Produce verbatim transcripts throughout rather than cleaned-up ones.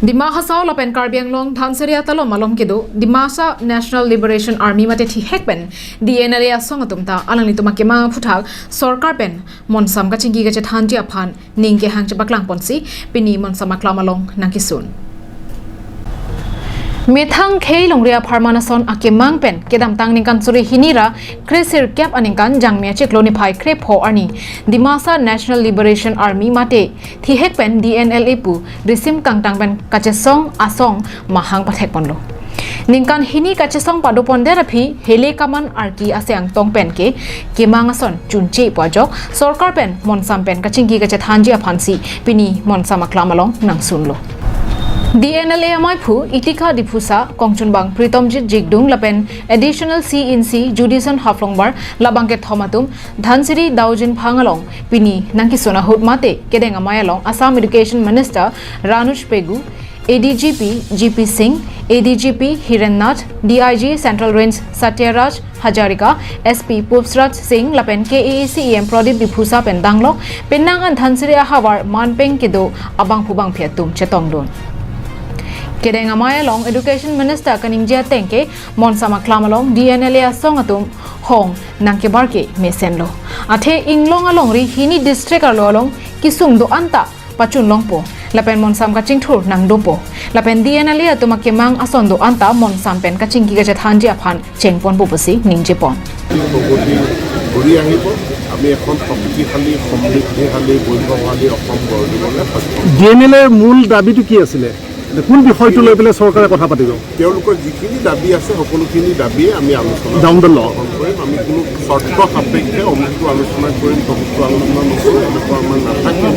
Dima Hasao lapen Karbi Anglong Dhansiri atalom along kedo Dimasa National Liberation Army mate thihek pen D N L A asong atum ta alanglitum akemang aphuthak sorkar pen monsam kachingki kachethanji aphan ning kehang chepaklang ponsi pini monsam aklam along nangkesun. Methang khei longri apharman ason akemang pen kedamtang ningkan suri hini ra kre sirkep aningkan Jangmi achiklo niphai krepho arni Dimasa National Liberation Army mate thihek pen D N L A pu risim kangtang pen kachesong asong mahang pathek ponlo. Ningkan hini kachesong pado pondet aphi hele kaman arki ase angtong pen ke kemang ason chunche pu ajok sorkar pen monsam pen kachingki kachethanji aphansi pini monsam aklam along nangsunlo. D N L A amaiphu Itika Diphusa, kongchunbang Pritomjit Jigdung lapen Additional C in C Judison Haflongbar labang kethom atum Dhansiri Daujinphang along pini nangkesun ahut mate kedeng amei along Assam Education Minister Ranuj Pegu, A D G P G P Singh, A D G P Hiren Nath, D I G Central Range Satyaraj Hazarika, S P Pupsraj Singh lapen K A A C E M Pradip Diphusa pen danglok penang an Dhansiri ahavar manpeng kedo abangphu bangphi atum chetongdun. Kedeng amei along Education Minister kaningje ateng ke monsam aklam along D N L A asong atum hong nangkebar ke mesenlo. Athe inglong alongri hini district arlo along kesung do-an ta pachun longpo lapen monsam kachingthur nangdopo lapen D N L A atum akemang ason do-an ta monsam pen kachingki kachethanji aphan chengponpo pusi ningjepon. প্ৰগতি কৰি আহিব। আমি এখন শক্তিশালী, সমৃদ্ধিশালী, বৈভৱশালী অসম গঢ় দিবলৈ সক্ষম। ডি এন এল এৰ মূল দাবীটো কি আছিলে? কোন বিষয়টো লৈ পেলাই চৰকাৰে কথা পাতিব? তেওঁলোকৰ যিখিনি দাবী আছে, সকলোখিনি দাবীয়ে আমি আলোচনা Down the line. গ্ৰহণ কৰিম। আমি কোনো চৰ্ত সাপেক্ষে অমুকটো আলোচনা কৰিম, তমুকটো আলোচনা নকৰোঁ, এনেকুৱা আমাৰ নাথাকে।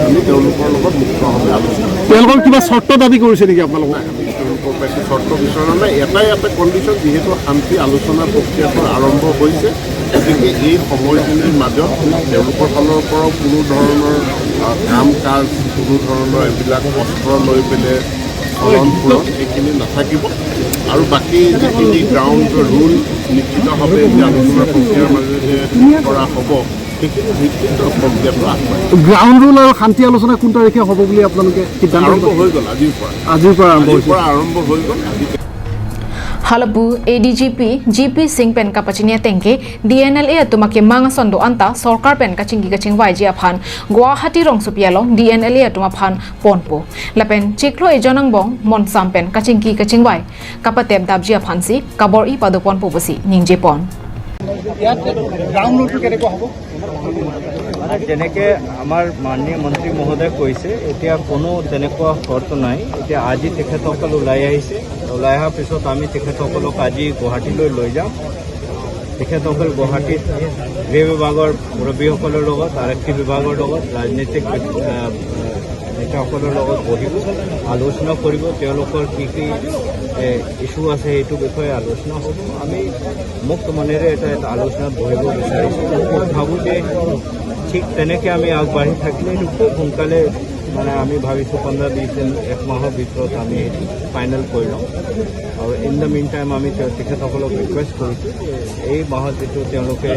আমি তেওঁলোকৰ লগত মুক্তভাৱে আলোচনা কৰিম। তেওঁলোকৰ কিবা চৰ্ত দাবী কৰিছে নেকি আপোনালোকক? নাই, আমি তেওঁলোকৰ পৰা একো চৰ্ত বিচৰা নাই। এটাই এটা কণ্ডিশ্যন, যিহেতু শান্তি আলোচনা প্ৰক্ৰিয়াটো আৰম্ভ হৈছে, গতিকে এই সময়খিনিৰ মাজত তেওঁলোকৰ ফালৰ পৰাও কোনো ধৰণৰ, আহ, কাম কাজ, কোনো ধৰণৰ এইবিলাক অস্ত্ৰ লৈ পেলাই চলন ফুৰণ এইখিনি নাথাকিব। আৰু বাকী যিখিনি গ্ৰাউণ্ড ৰুল নিশ্চিতভাৱে এতিয়া আলোচনা প্ৰক্ৰিয়াৰ মাজেৰে কৰা হ'ব, সেইখিনি ভিত্তিত প্ৰক্ৰিয়াটো আগবাঢ়িব। গ্ৰাউণ্ড ৰুল আৰু শান্তি আলোচনা কোন তাৰিখে হ'ব বুলি আপোনালোকে সিদ্ধান্ত আৰম্ভ গ্ৰহণ? হৈ গ'ল আজিৰ পৰা। আজিৰ পৰা আৰম্ভ আজিৰ হৈছে। পৰা আৰম্ভ হৈ গ'ল। আজি Halapu A D G P G P Singh pen kapachini ateng ke D N L A atum akemang ason do-an ta sorkar pen kachingki kachingvaiji aphan Guwahati rongsopi along D N L A atum aphan ponpo. Lapen chiklo ejon angbong monsam pen kachingki kachingvai kapatep dapji aphansi kabor-i padoponpo pusi ningjepon. ইয়াত গ্ৰাউণ্ড ৰুলটো কেনেকুৱা হ'ব? যেনেকে আমাৰ মাননীয় মন্ত্ৰী মহোদয়ে কৈছে, এতিয়া কোনো তেনেকুৱা শৰ্ত নাই। এতিয়া আজি তেখেতসকল ওলাই আহিছে, ওলাই অহাৰ পিছত আমি তেখেতসকলক আজি গুৱাহাটীলৈ লৈ যাম। তেখেতসকল গুৱাহাটীত গৃহ বিভাগৰ মুৰব্বীসকলৰ লগত, আৰক্ষী বিভাগৰ লগত, ৰাজনৈতিক, আহ, নেতাসকলৰ লগত বহিব, আলোচনা কৰিব, তেওঁলোকৰ কি কি, এ, ইছ্যু আছে, সেইটো বিষয়ে আলোচনা হ'ব। আমি মুক্ত মনেৰে এটা, এটা আলোচনাত বহিব বিচাৰিছোঁ। ভাবোঁ যে ঠিক তেনেকে আমি আগবাঢ়ি থাকিলে এইটো খুব সোনকালে, মানে, আমি ভাবিছোঁ পোন্ধৰ বিছ দিন, এক মাহৰ ভিতৰত আমি এইটো ফাইনেল কৰি লওঁ। আৰু ইন দ্য মিন টাইম আমি তেওঁ, তেখেতসকলক ৰিকুৱেষ্ট কৰিছোঁ যে এই মাহত যিটো তেওঁলোকে,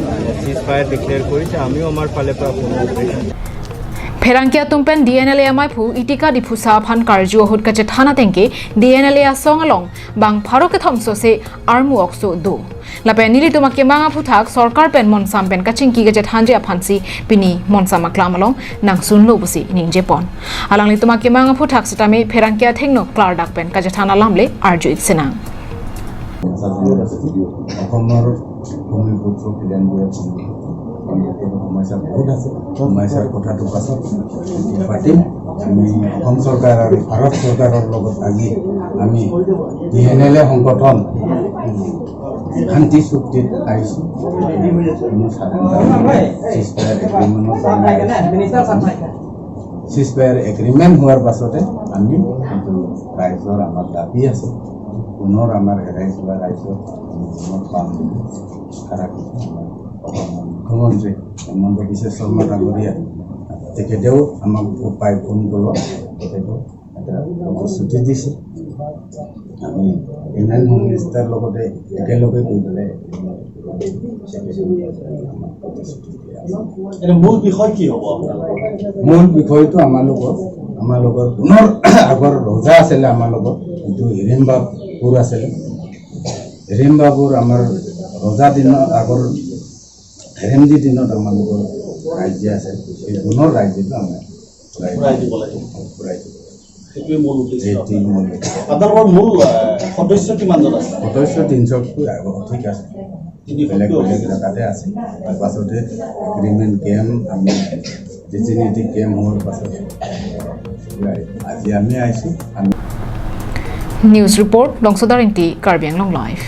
মানে, চিজ ফায়াৰ ডিক্লেয়াৰ কৰিছে, আমিও আমাৰ ফালে পৰা কোনো অপেৰেশ্যন Pherangke atum pen D N L A amaiphu Itika Diphusa aphan karju ahut kachethan ateng ke D N L A asong along bang pharo kethom sose armu okso do. Lapen nelitum akemang aphuthak sorkar pen monsam pen kachingki kachethanji aphansi pini monsam aklam along nangsunlo pusi ningjepon. Alanglitum akemang aphuthak sitame pherangke athengno klardak pen kachethan alam le arju-ik sinang. অসমৰ ভূমিপুত্ৰ খিলঞ্জীয়া ভূমিপুত্ৰ, সমস্যা বহুত আছে। সমস্যাৰ কথাটো পাছত পাতিম। আমি অসম চৰকাৰ আৰু ভাৰত চৰকাৰৰ লগত আজি আমি ডি এন এল এ সংগঠন শান্তি চুক্তিত আহিছোঁ। কোনো স্বাধীনতা চিজ ফায়াৰ এগ্ৰিমেণ্টৰ কাৰণে আহিছোঁ। চিজ ফায়াৰ এগ্ৰিমেণ্ট হোৱাৰ পাছতে আমি কিন্তু ৰাইজৰ আমাৰ দাবী আছে, পুনৰ আমাৰ হেৰাই যোৱা ৰাইজক আমি পুনৰ পাম বুলি আশা ৰাখিছোঁ। আমাৰ অসমৰ মুখ্যমন্ত্ৰী হিমন্ত বিশ্ব শৰ্মা ডাঙৰীয়া তেখেতেও আমাক পাই ফোন কলত তেখেতেও এটা প্ৰতিশ্ৰুতি দিছে। আমি ইউনিয়ন হোম মিনিষ্টাৰ লগতে একেলগে গৈ পেলাই আমাৰ প্ৰতিশ্ৰুতি দিয়া আছে। এতিয়া মূল বিষয় কি হ'ব আপোনাৰ? মূল বিষয়টো আমালোকৰ আমাৰ লগৰ পুনৰ আগৰ ৰজা আছিলে আমাৰ লগৰ, কিন্তু হিৰিম্বাপুৰ আছিলে। হিৰিম্বাপুৰ আমাৰ ৰজা দিনৰ আগৰ, হিৰিম্বি দিনত আমাৰ লগৰ ৰাইজে আছে, এই পুনৰ ৰাইজেটো আমাৰ ঘূৰাই দিব লাগে। ঘূৰাই দিব লাগে। সেইটোৱে মূল উদ্দেশ্য। এইটোৱে মূল উদ্দেশ্য। আপোনালোকৰ মূল, আহ, সদস্য কিমানজন আছে? সদস্য তিনিশতকৈ আগত, ঠিক আছে। তিনিশতকৈ বেলেগ বেলেগ অধিক। জেগাতে আছে। তাৰ পাছতে এগ্ৰিমেণ্ট কেম্প, আমি ডিজিনিটি কেম্প হোৱাৰ পাছত আজি আমি আহিছোঁ। আমি News report, Longsoda Ingti, Karbi Anglong Live.